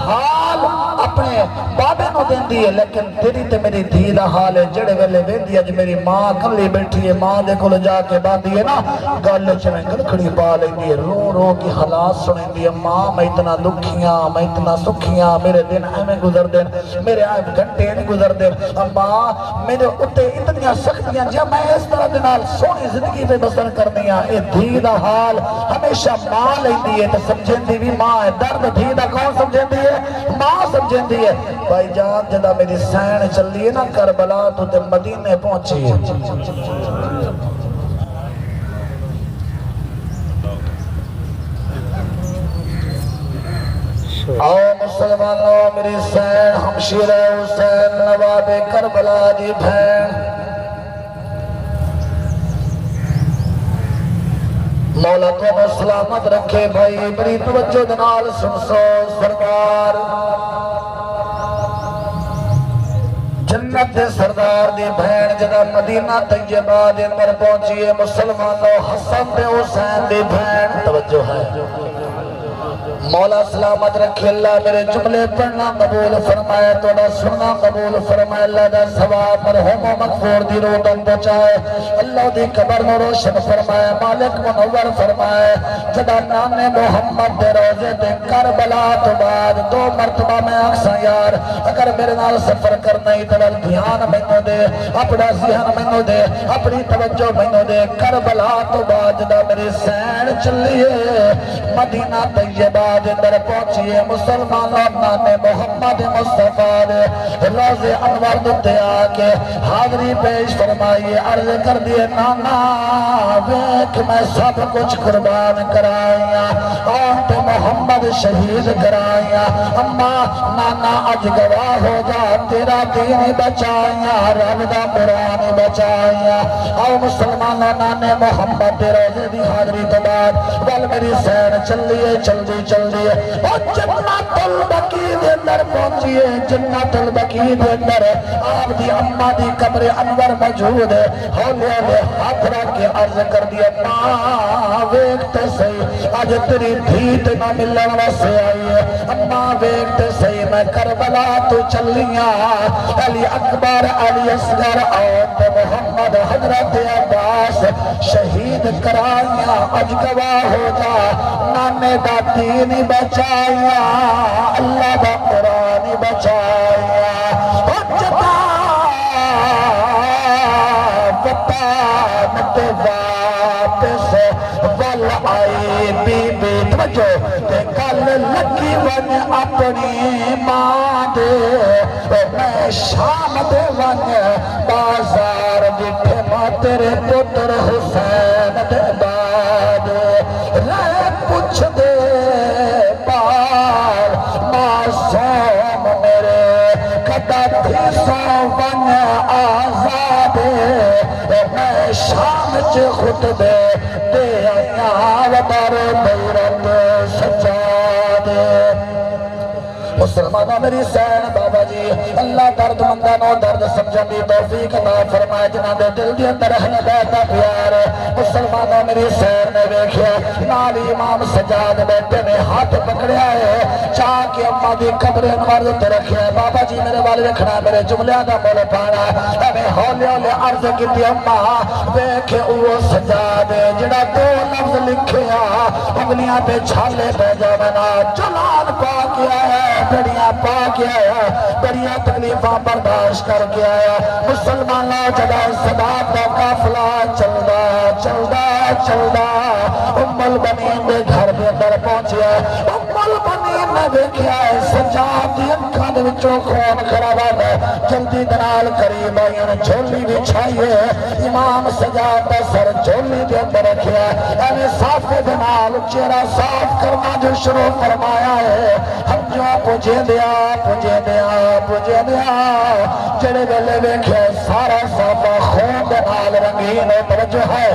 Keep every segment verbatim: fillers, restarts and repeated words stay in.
حال اپݨے بابے نوں ݙیندی ہے، لیکن تیݙی تے میݙی دھی دا حال ہے۔ جیڑھے ویلے ویندی، اڄ میݙی ماں کلھی ٻیٹھی ہے، ماں دے کول جا کے ٻہندی ہے نا، ڳل اچ میں گلکھڑی پا لیندی ہے، رو رو کے حالات سݨیندی ہے، ماں میں اتنا دکھی ہاں، میں اتنا سکھی ہاں، میرے دن ایویں گزردن، میرے آئے گھنٹے نہیں گزردن۔ اماں، میرے اتے اتنیاں سختیاں، جے میں اس طرح دے نال سوہݨی زندگی پئی بسر کرݨی آ۔ اے دھی دا حال ہمیشہ ماں لیندی ہے تے سمجھیندی وی ماں ہے۔ درد دھی دا کون سمجھیندی ہے؟ ماں سمجھیندی ہے۔ بھائی جان، جݙاں میݙی سین چلی ہے نا کربلا توں تے مدینے پہنچی ہے۔ آؤ مسلمانو، میری سین ہمشیرہ حسین نواب کربلا دی بھین، مولا تہاݙا سلامت رکھے بھائی، میری توجہ دے نال سن سو سرکار۔ جنت دے سردار دی بھین جݙاں مدینہ طیبہ دے اندر پہنچی ہے، مسلمانو، حسن تے حسین دی بھین، توجہ ہے۔ مولا سلامت رکھے، اللہ میرے جملے پڑھنا قبول فرمائے، تہاݙا سننا قبول فرمائے، اللہ دا ثواب مرحوم و مغفور دی روح تک پہنچائے، اللہ دی قبر نوں روشن فرمائے، مالک منور فرمائے۔ جݙاں نانے محمد دے روضے تے کربلا توں بعد دو مرتبہ میں آکھساں، یار، اگر میرے نال سفر کرنا ہی تے ول دھیان مینوں ݙے، اپݨا ذہن مینوں ݙے، اپݨی توجہ مینوں ݙے۔ کربلا توں بعد جݙاں میری سین چلی ہے، مدینہ طیبہ دے اندر پہنچی ہے، مسلماناں، نانے محمد مصطفیٰ دے روضے انور دے اتے آ کے حاضری پیش فرمائی ہے، عرض کر دیے، نانا، ویکھ میں سب کچھ قربان کرائیاں، آن تے محمد شہید کرائیاں۔ اماں، نانا، اڄ گواہ ہو جا، تیرا دین ہی بچائیاں، رب دا قرآن ہی بچائیاں۔ آؤ مسلماناں، نانے محمد دے روضے دی حاضری تو بعد ول میری سین چلی ہے، چلدی چلدی ہے، او جنت البقیع دے اندر پہنچی ہے۔ جنت البقیع دے اندر آپ دی اماں دی قبر انور موجود ہے۔ ہولے ہولے ہتھ رکھ کے عرض کر دی، اماں ویکھ تے سہی، اڄ تیری دھی تیݙے نال ملݨ واسطے آئی ہے۔ اماں ویکھ تے سہی، میں کربلا توں چلی آں، علی اکبر، علی اصغر، آن تے محمد، حضرت عباس شہید کرائیاں۔ اڄ گواہ ہو جا، نانے دا دین ہی بچائیاں، اللہ دا قرآن ہی بچائیاں۔ او جݙاں وطن تے واپس ول آئی بی بی، توجہ، تے ڳل لڳی ونڄ اپݨی ماں دے۔ او میں شام دے ونڄ بازار ݙٹھم تیرے پتر حسین دے بعد۔ رہ پچھدے ٻال معصوم میرے، کݙاں تھیسوں ونڄ آزاد۔ میں شام اچ خطبے ݙے آیاں، وݙر بیرت سجاد۔ مسلمانوں، میری سین بابا جی، اللہ درد منداں نوں درد سمجھݨ دی توفیق عطا فرمائے، جنہاں دے دل دے اندر اہل بیت دا پیار ہے۔ مسلمانوں، میری سین نے ویکھیا، نال ہی امام سجاد ٻیٹھے نے، ہتھ پکڑیا ہے، چا کے اماں دی قبر انور تے رکھیا ہے۔ بابا جی، میرے ول ویکھݨا، میرے جملیاں دا مل پاوݨا۔ ایویں ہولے ہولے عرض کیتی، اماں، ویکھ اوہو سجاد ہے، جیڑھا دو لفظ لکھے آ، انگلیاں تے چھالے پئے جاوݨ آ، جلال پا کے آیا ہے، بڑیاں پا کے آیا ہے، بڑیاں تکلیفاں برداشت کر کے آیا۔ مسلماناں، جݙاں سجاد دا قافلہ چلدا، چلدا، چلدا ام البنین دے گھر دے اندر پہنچیا۔ ام البنین نے ویکھیا ہے سجاد دی اکھاں دے وچوں خون کھڑا ونڄ، جلدی دے نال قریب آئیاں، جھولی وچھائی ہے، امام سجاد دا سر جھولی دے اندر رکھیا ہے، ایویں صافے دے نال چہرہ صاف کرݨا جو شروع فرمایا ہے۔ ہنجواں پجیندیاں، پجیندیاں، پجیندیاں، جیڑھے ویلے ویکھیا سارا صافہ خون دے نال رنگین ہو، توجہ ہے،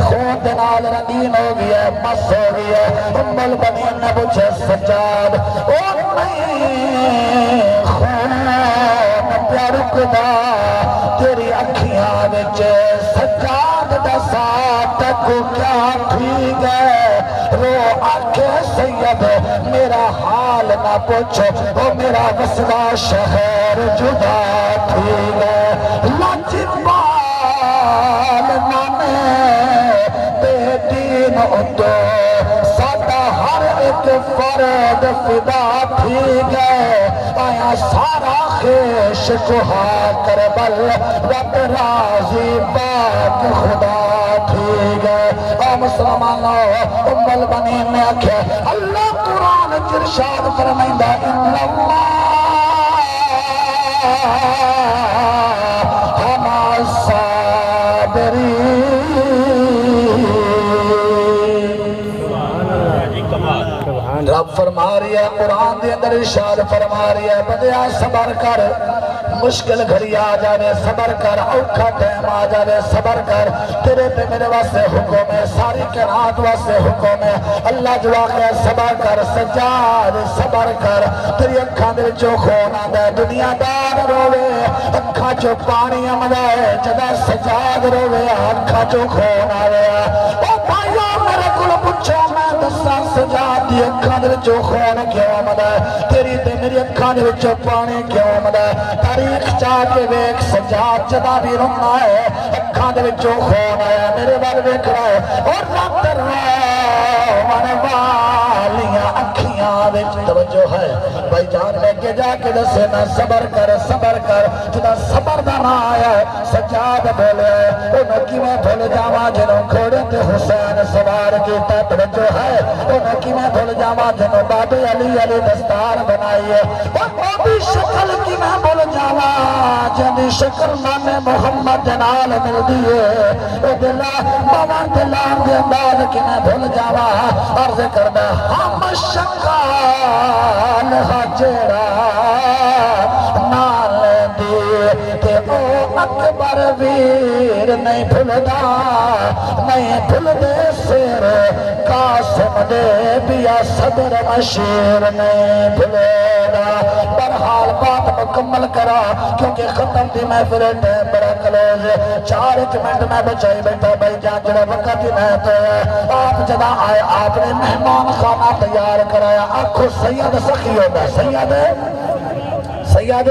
خون دے نال رنگین ہو ڳیا ہے، مس ہو ڳیا ہے۔ ام البنین نے پچھیا، سجاد، او نہیں خون پیا رکدا، تیری اکھیاں وچ سجاد دا ساتھ، تیکوں کیا تھی ڳئے؟ رو آکھے سید، میرا حال نہ پچھ، او میرا وسدا شہر جدا تھی ڳئے۔ لاجپال نانے تے دین اتوں ساݙا ہر ہک فرد فدا تھی ڳئے۔ آیا سارا خیش کوہا کربل، رب راضی پاک خدا تھی ڳئے۔ او مسلمانو، ام المؤمنین نے آکھیا، اللہ قرآن وچ ارشاد فرمائندا، ان اللہ مع الصابرین۔ رب فرما رہیا ہے، قرآن دے اندر ارشاد فرما رہیا ہے، بندیا صبر کر، مشکل گھڑی آ جاوے صبر کر، اوکھا ٹائم آ جاوے صبر کر، تیرے تے میرے واسطے حکم ہے، ساری کائنات واسطے حکم ہے۔ اللہ جو آکھیا صبر کر، سجاد صبر کر، تیری اکھاں دے وچوں خون آندا ہے، دنیا دار رووے، اکھاں چوں پانی آندا ہے، جݙاں سجاد رووے، اکھاں چوں خون آوے۔ او بھائیو، میرے کولوں پچھو، میں دساں سجاد دی اکھاں دے وچوں خون کیوں آندا ہے؟ تیری تے میری اکھاں دے وچوں پانی کیوں آندا ہے؟ تاریخ چا کے ویکھ، سجاد جݙاں وی روندا ہے، اکھاں دے وچوں خون آیا، میرے ول ویکھدا ہے، او رت رووݨ والیاں اکھیاں وچ۔ توجہ ہے بھائی جان، میں اڳے جا کے ݙسینا، صبر کر، صبر کر۔ جݙاں صبر دا ناں آیا ہے، سجاد بولیا ہے، اونوں کیویں بھل جاواں جنوں گھوڑے تے حسین سوار کیتا۔ توجہ ہے، اونوں کیویں بھل جاواں جنوں بابے علی آلی دستار بݨائی ہے۔ او اوندی شکل کیویں بھل جاواں جیندی شکل نانے محمد دے نال ملدی ہے۔ او دلا پاوݨ تے لاݨ دے انداز کیویں بھل جاواں۔ عرض کردا ہم شکال ہا جیڑھا نال دی تے او اکبر ویر نئیں بھلدا، نئیں بھلدے سر قاسم دے، بیا صدر مشیر نئیں بھلدا۔ بہرحال بات مکمل کراں، کیونکہ ختم دی محفل ہے، ٹائم بڑا کلوز ہے۔ چار ہک منٹ میں بچائی بیٹھا بھائی جان، جڑا وقت ہی نہ تو ہے۔ آپ جدا آئے، آپ نے مہمان خانہ تیار کرایا۔ آکھو سید سخی ہوندا، سید، سید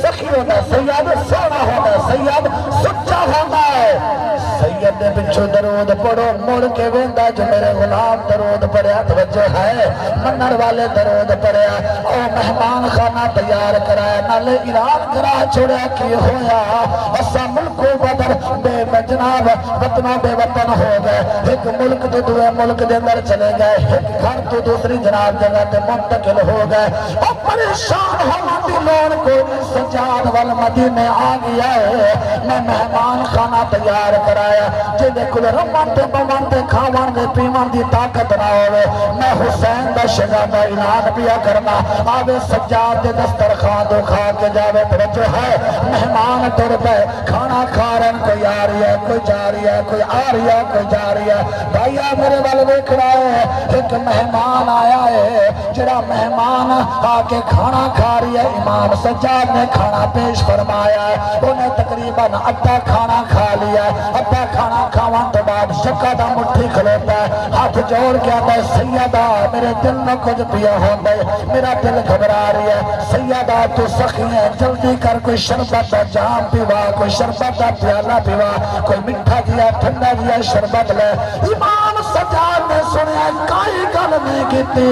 سخی ہوندا، سید سوہݨا ہوندا، سید سچا ہوندا ہے۔ سید دے پچھوں درود پڑھو، مڑ کے ویندا جو میرے غلام درود پڑھیا، توجہ ہے، منݨ والے درود پڑھیا۔ او مہمان خانہ تیار کرایا، نالے اعلان کرا چھوڑیا، کی ہویا؟ اساں ملک بدر بے جناب وطنوں بے وطن ہو ڳئے، ہک ملک توں دوئے ملک دے اندر چلے ڳئے، ہک گھر توں دوسری جناب جگہ تے منتقل ہو ڳئے۔ او پریشان ہووݨ دی لوڑ کوئی نہیں، سجاد ول مدینے آ ڳیا ہے۔ میں مہمان خانہ تیار کرایا، جیندے کول رہوݨ تے ٻہوݨ تے کھاوݨ دے پیوݨ دی طاقت نہ ہووے۔ میں حسین دا شہزادہ اعلان پیا کرنا، آوے سجاد دے دسترخوان توں کھا کے جاوے۔ توجہ ہے، مہمان ٹر پئے، کھانا کھا رہے ہیں، کوئی آ رہی ہے، کوئی جا رہی ہے، کوئی آ رہی ہے، کوئی جا رہی ہے۔ بھائیا، میرے ول ویکھݨا ہے، ہک مہمان آیا ہے، جڑا مہمان آ کے کھانا کھا رہی ہے۔ امام سجاد نے کھانا پیش فرمایا ہے، انہیں تقریباً ادھا کھانا کھا لیا ہے۔ ادھا کھانا کھاوݨ توں بعد یکا دم اٹھی کھلوتا ہے، ہتھ جوڑ کے آہدا ہے، سیدا، میرے دل نوں کجھ پیا ہوندے، میرا دل گھبرا رہی ہے۔ سیدا، توں سخی ہیں، جلدی کر، کوئی شربت دا جام پیوا، کوئی شربت دا پیالہ پیوا، کوئی مٹھا جیا، ٹھنڈا جیا شربت لے۔ امام سجاد نے سنیا، کائی گل نہیں کیتی۔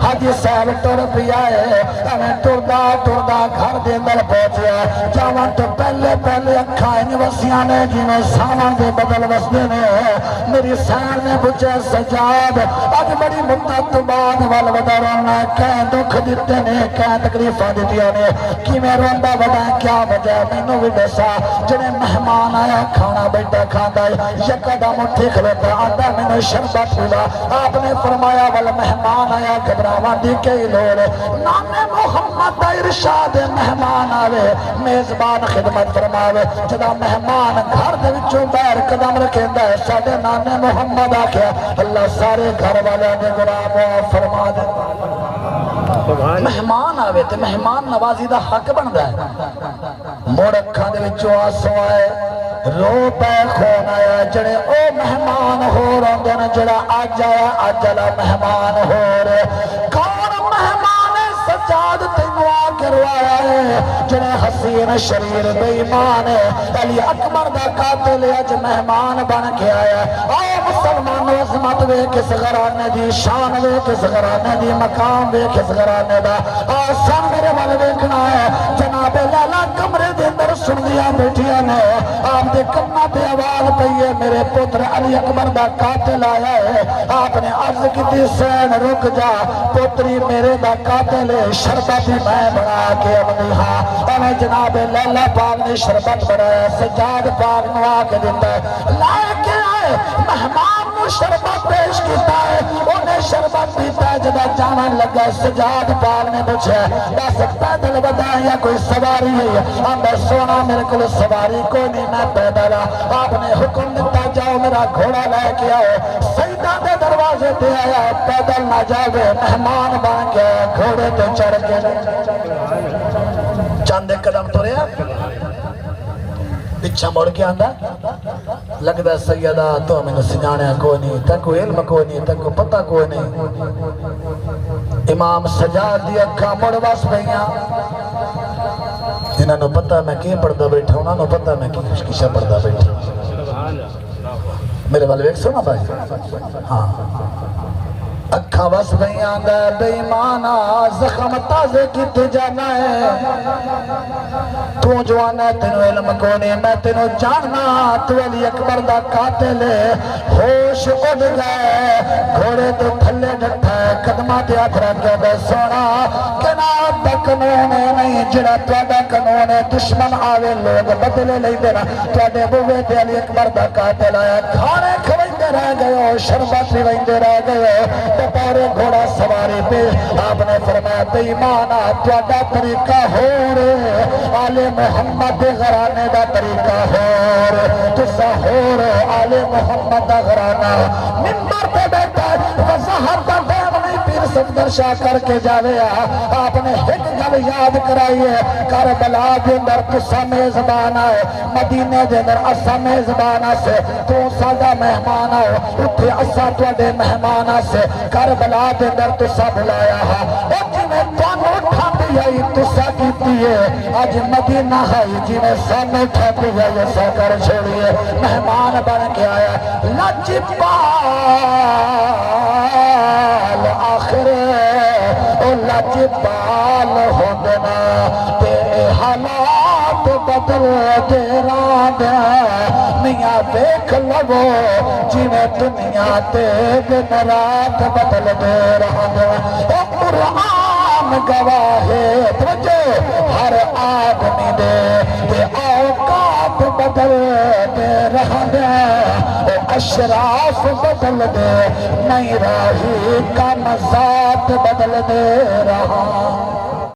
حاجی صاحب ٹر پیا ہے، ایویں ٹردا ٹردا گھر دے اندر پہنچیا۔ جاوݨ توں پہلے پہلے اکھاں انج وسیاں نے جیویں ساواں دے بدل وسدے نے۔ میری ساݨ نے پچھیا، سجاد، اڄ بڑی مدت توں بعد ول ودا رونا ہے، کہیں دکھ ݙتے نے، کہیں تکلیفاں ݙتیاں نے، کیویں روندا ودا ہے، کیا وجہ ہے؟ مینوں وی ݙسا۔ جڑے مہمان آیا، کھانا ٻیٹھا کھاندا ہے، یکدم اٹھی کھلوتا، آہدا، مینوں شربت پلا۔ آپ نے فرمایا، ول مہمان آیا، گھبراوݨ دی کئی لوڑ ہے؟ نانے محمد دا ارشاد ہے، مہمان آوے، میزبان خدمت فرماوے۔ جݙاں مہمان گھر دے وچوں ٻاہر قدم رکھیندا ہے، ساݙے نانے محمد آکھیا، اللہ سارے گھر والیاں دے گناہ معاف فرما ݙے۔ مہمان آوے تے مہمان نوازی دا حق بݨدا ہے۔ مڑ اکھاں دے وچوں آنسو آئے، رو پئے، خون آیا، جڑے او مہمان ہور ہوندے نے، جڑا اڄ آیا، اڄ آلا مہمان ہور۔ کون مہمان ہے سجاد تینوں آ کے روایا ہے؟ جڑا حسین شریر بے ایمان ہے، علی اکبر دا قاتل ہے، اڄ مہمان بݨ کے آیا ہے۔ آؤ مسلمانو، عظمت ویکھ اس گھرانے دی، شان ویکھ اس گھرانے دی، مقام ویکھ اس گھرانے دا۔ آ سن میرے ول ویکھݨا ہے، جناب لیلا کمرے دے اندر سݨدیاں ٻیٹھیاں نے، آپ دے کناں تے آواز پئی ہے، میرے پتر علی اکبر دا قاتل آیا ہے۔ آپ نے عرض کیتی، حسین رک جا، پوتری میرے دا قاتل ہے، شربت ہی میں بݨا کے آندی ہاں۔ اویں جناب لیلا پاک نے شربت بݨایا، سجاد پاک نوں آ کے ݙتا ہے، لے کے آئے، مہمان نوں شربت پیش کیتا ہے، انہیں شربت پیتا ہے۔ جدا جاون لگا، سجاد پاک نے پوچھا، دس پیدل ودا یا کوئی سواری ہے؟ آندا، سونا میرے کول سواری کوئی نہیں، میں پیدل ہاں۔ آپ نے حکم دتا، جاؤ میرا گھوڑا لے کے آؤ۔ سیداں دے دروازے تے آیا، پیدل نہ جاوے، مہمان بن کے آیا، گھوڑے تے چڑھ کے چند قدم تریا، پچھا مڑ کے آندا، لڳدا سیدا، توں مینوں سنڄاݨیا کوئی نہیں، تیکوں علم کوئی نہیں، تیکوں پتہ کوئی نہیں۔ امام سجاد دی اکھاں مڑ وس پئیاں۔ انہاں نوں پتہ میں کی پڑھدا ٻیٹھا، انہاں نوں پتہ میں کی خوش قصہ پڑھدا ٻیٹھا۔ میرے ول ویکھسو نا بھائی۔ ہاں۔ اکھاں وس پئیاں، آندا، بے ایمانا، زخم تازے کیتے جانا ہے۔ توں جو آنا ہے، تینوں علم کونی، میں تینوں جاننا، تو علی اکبر دا قاتل ہے۔ ہوش اڈ ڳئے، گھوڑے توں تھلے ڈٹھا ہے، قدماں تے ہتھ رکھ کے آندا، سونا، کائنات دا قانون اے نہیں جیڑھا تہاݙا قانون ہے، دشمن آوے لوک بدلے لیندے نا۔ تہاݙے بوہے تے علی اکبر دا قاتل آیا، کھانے کھویندے رہ ڳئے ہو، شربت پیویندے رہ ڳئے ہو، تے پارے گھوڑا سواری تے۔ آپ نے فرمایا، بے ایمانا، تہاݙا طریقہ ہور ہے، آل محمد دے گھرانے دا طریقہ ہور ہے، تساں ہور ہو، آل محمد دا گھرانہ۔ ممبر تے ٻیٹھا ہے، وضاحت دا ٹائم نہیں، پیر صفدر شاہ کر کے جاوے ہا۔ آپ نے ہک گل یاد کرائی ہے، کربلا دے اندر تساں میزبان ہو، مدینے دے اندر اساں میزبان ہاسے، توں ساݙا مہمان ہو، اتھے اساں تہاݙے مہمان ہاسے۔ کربلا دے اندر تساں بلایا ہا، او جیویں تہانوں ٹھانڈ آئی تساں کیتی ہے، اڄ مدینہ ہئی جیویں سانوں ٹھانڈ آئی اساں کر چھوڑی ہے۔ مہمان بݨ کے آیا، لجپال آخر، او لجپال ہوندے نا، تے حالات بدلدے رہندے۔ میاں ویکھ لوو، جیویں دنیا تے دن رات بدلدے رہندے۔ او قرآن گواہ ہے، توجہ، ہر آدمی دے تے اوقات بدلدے رہندے۔ او اشراف بدلدے نہیں، راہی کم ذات بدلدے رہندے۔